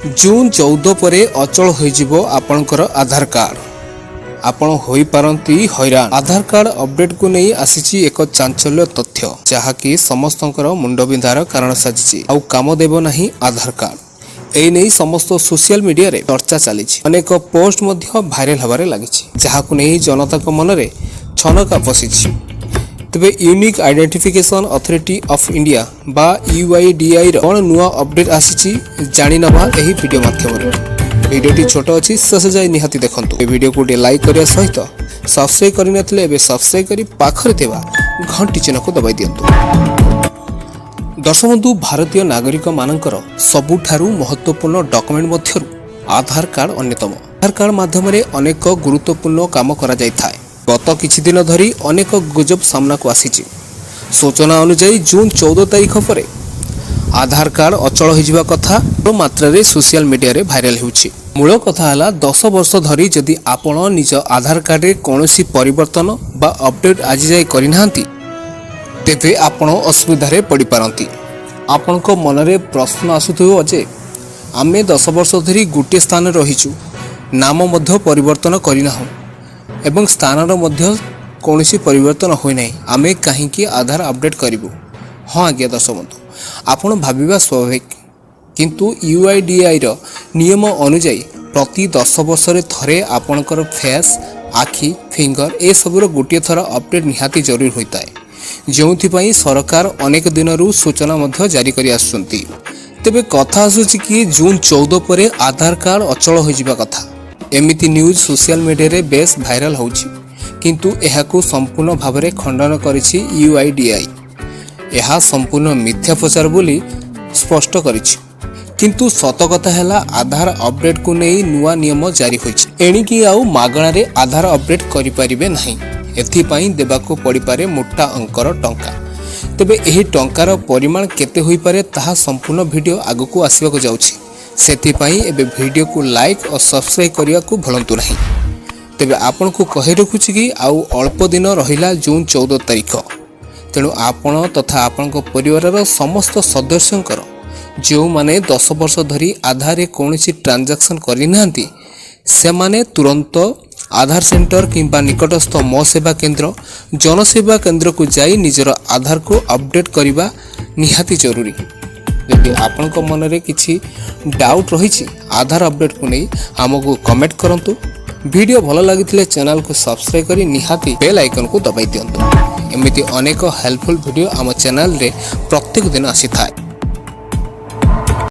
June 14 ପରେ ଅଚଳ ହୋଇଯିବ ଆପଣଙ୍କର ଆଧାର କାର୍ଡ଼। ଆପଣ ହୋଇପାରନ୍ତି ହଇରାଣ। ଆଧାର କାର୍ଡ଼ ଅପଡେଟକୁ ନେଇ ଆସିଛି ଏକ ଚାଞ୍ଚଲ୍ୟ ତଥ୍ୟ, ଯାହାକି ସମସ୍ତଙ୍କର ମୁଣ୍ଡବିନ୍ଧାର କାରଣ ସାଜିଛି। ଆଉ କାମ ଦେବ ନାହିଁ ଆଧାର କାର୍ଡ଼। ଏହି ନେଇ ସମସ୍ତ ସୋସିଆଲ ମିଡିଆରେ ଚର୍ଚ୍ଚା ଚାଲିଛି। ଅନେକ ପୋଷ୍ଟ ମଧ୍ୟ ଭାଇରାଲ ହେବାରେ ଲାଗିଛି, ଯାହାକୁ ନେଇ ଜନତାଙ୍କ ମନରେ ଛନକା ପଶିଛି। ତେବେ Unique Identification Authority of India ବା ୟୁଆଇଡିଏଆଇର କ'ଣ ନୂଆ ଅପଡେଟ୍ ଆସିଛି, ଜାଣିନେବା ଏହି ଭିଡ଼ିଓ ମାଧ୍ୟମରେ। ଭିଡ଼ିଓଟି ଛୋଟ ଅଛି, ଶେଷ ଯାଏ ନିହାତି ଦେଖନ୍ତୁ। ଏ ଭିଡ଼ିଓକୁ ଗୋଟିଏ ଲାଇକ୍ କରିବା ସହିତ ସବସ୍କ୍ରାଇବ୍ କରିନଥିଲେ ଏବେ ସବସ୍କ୍ରାଇବ୍ କରି ପାଖରେ ଥିବା ଘଣ୍ଟି ଚିହ୍ନକୁ ଦବାଇ ଦିଅନ୍ତୁ। ଦର୍ଶକ ବନ୍ଧୁ, ଭାରତୀୟ ନାଗରିକମାନଙ୍କର ସବୁଠାରୁ ମହତ୍ତ୍ୱପୂର୍ଣ୍ଣ ଡକୁମେଣ୍ଟ ମଧ୍ୟରୁ ଆଧାର କାର୍ଡ଼ ଅନ୍ୟତମ। ଆଧାର କାର୍ଡ଼ ମାଧ୍ୟମରେ ଅନେକ ଗୁରୁତ୍ୱପୂର୍ଣ୍ଣ କାମ କରାଯାଇଥାଏ। ଗତ କିଛି ଦିନ ଧରି ଅନେକ ଗୁଜବ ସାମ୍ନାକୁ ଆସିଛି। ସୂଚନା ଅନୁଯାୟୀ, ଜୁନ୍ 14 ତାରିଖ ପରେ ଆଧାର କାର୍ଡ଼ ଅଚଳ ହୋଇଯିବା କଥା ବଡ଼ ମାତ୍ରାରେ ସୋସିଆଲ ମିଡିଆରେ ଭାଇରାଲ ହେଉଛି। ମୂଳ କଥା ହେଲା, 10 ବର୍ଷ ଧରି ଯଦି ଆପଣ ନିଜ ଆଧାର କାର୍ଡ଼ରେ କୌଣସି ପରିବର୍ତ୍ତନ ବା ଅପଡେଟ୍ ଆଜି ଯାଏ କରିନାହାନ୍ତି, ତେବେ ଆପଣ ଅସୁବିଧାରେ ପଡ଼ିପାରନ୍ତି। ଆପଣଙ୍କ ମନରେ ପ୍ରଶ୍ନ ଆସୁଥିବ ଯେ ଆମେ 10 ବର୍ଷ ଧରି ଗୋଟିଏ ସ୍ଥାନରେ ରହିଛୁ, ନାମ ମଧ୍ୟ ପରିବର୍ତ୍ତନ କରିନାହୁଁ ଏବଂ ସ୍ଥାନର ମଧ୍ୟ କୌଣସି ପରିବର୍ତ୍ତନ ହୋଇନାହିଁ, ଆମେ କାହିଁକି ଆଧାର ଅପଡେଟ୍ କରିବୁ? ହଁ ଆଜ୍ଞା, ଦର୍ଶକ ବନ୍ଧୁ, ଆପଣ ଭାବିବା ସ୍ୱାଭାବିକ। କିନ୍ତୁ ୟୁଆଇଡିଏଆଇର ନିୟମ ଅନୁଯାୟୀ ପ୍ରତି 10 ବର୍ଷରେ ଥରେ ଆପଣଙ୍କର ଫେସ୍, ଆଖି, ଫିଙ୍ଗର ଏସବୁର ଗୋଟିଏ ଥର ଅପଡେଟ୍ ନିହାତି ଜରୁରୀ ହୋଇଥାଏ, ଯେଉଁଥିପାଇଁ ସରକାର ଅନେକ ଦିନରୁ ସୂଚନା ମଧ୍ୟ ଜାରି କରି ଆସୁଛନ୍ତି। ତେବେ କଥା ଆସୁଛି କି ଜୁନ୍ 14 ପରେ ଆଧାର କାର୍ଡ଼ ଅଚଳ ହୋଇଯିବା କଥା। ଏମିତି ନ୍ୟୁଜ୍ ସୋସିଆଲ ମିଡ଼ିଆରେ ବେଶ୍ ଭାଇରାଲ ହେଉଛି। କିନ୍ତୁ ଏହାକୁ ସମ୍ପୂର୍ଣ୍ଣ ଭାବରେ ଖଣ୍ଡନ କରିଛି ୟୁଆଇଡିଏଆଇ। ଏହା ସମ୍ପୂର୍ଣ୍ଣ ମିଥ୍ୟା ପ୍ରଚାର ବୋଲି ସ୍ପଷ୍ଟ କରିଛି। କିନ୍ତୁ ସତ କଥା ହେଲା, ଆଧାର ଅପଡେଟକୁ ନେଇ ନୂଆ ନିୟମ ଜାରି ହୋଇଛି। ଏଣିକି ଆଉ ମାଗଣାରେ ଆଧାର ଅପଡେଟ୍ କରିପାରିବେ ନାହିଁ। ଏଥିପାଇଁ ଦେବାକୁ ପଡ଼ିପାରେ ମୋଟା ଅଙ୍କର ଟଙ୍କା। ତେବେ ଏହି ଟଙ୍କାର ପରିମାଣ କେତେ ହୋଇପାରେ, ତାହା ସମ୍ପୂର୍ଣ୍ଣ ଭିଡ଼ିଓ ଆଗକୁ ଆସିବାକୁ ଯାଉଛି। ସେଥିପାଇଁ ଏବେ ଭିଡ଼ିଓକୁ ଲାଇକ୍ ଓ ସବସ୍କ୍ରାଇବ୍ କରିବାକୁ ଭୁଲନ୍ତୁ ନାହିଁ। ତେବେ ଆପଣଙ୍କୁ କହି ରଖୁଛି କି ଆଉ ଅଳ୍ପ ଦିନ ରହିଲା ଜୁନ୍ 14 ତାରିଖ। ତେଣୁ ଆପଣ ତଥା ଆପଣଙ୍କ ପରିବାରର ସମସ୍ତ ସଦସ୍ୟଙ୍କର, ଯେଉଁମାନେ 10 ବର୍ଷ ଧରି ଆଧାରରେ କୌଣସି ଟ୍ରାଞ୍ଜାକ୍ସନ୍ କରିନାହାନ୍ତି, ସେମାନେ ତୁରନ୍ତ ଆଧାର ସେଣ୍ଟର କିମ୍ବା ନିକଟସ୍ଥ ମୋ ସେବା କେନ୍ଦ୍ର, ଜନସେବା କେନ୍ଦ୍ରକୁ ଯାଇ ନିଜର ଆଧାରକୁ ଅପଡେଟ୍ କରିବା ନିହାତି ଜରୁରୀ। ଯଦି ଆପଣଙ୍କ ମନରେ କିଛି ଡାଉଟ୍ ରହିଛି ଆଧାର ଅପଡେଟ୍କୁ ନେଇ, ଆମକୁ କମେଣ୍ଟ କରନ୍ତୁ। ଭିଡ଼ିଓ ଭଲ ଲାଗିଥିଲେ ଚ୍ୟାନେଲକୁ ସବସ୍କ୍ରାଇବ୍ କରି ନିହାତି ବେଲ୍ ଆଇକନ୍କୁ ଦବାଇ ଦିଅନ୍ତୁ। ଏମିତି ଅନେକ ହେଲ୍ପଫୁଲ୍ ଭିଡ଼ିଓ ଆମ ଚ୍ୟାନେଲରେ ପ୍ରତ୍ୟେକ ଦିନ ଆସିଥାଏ।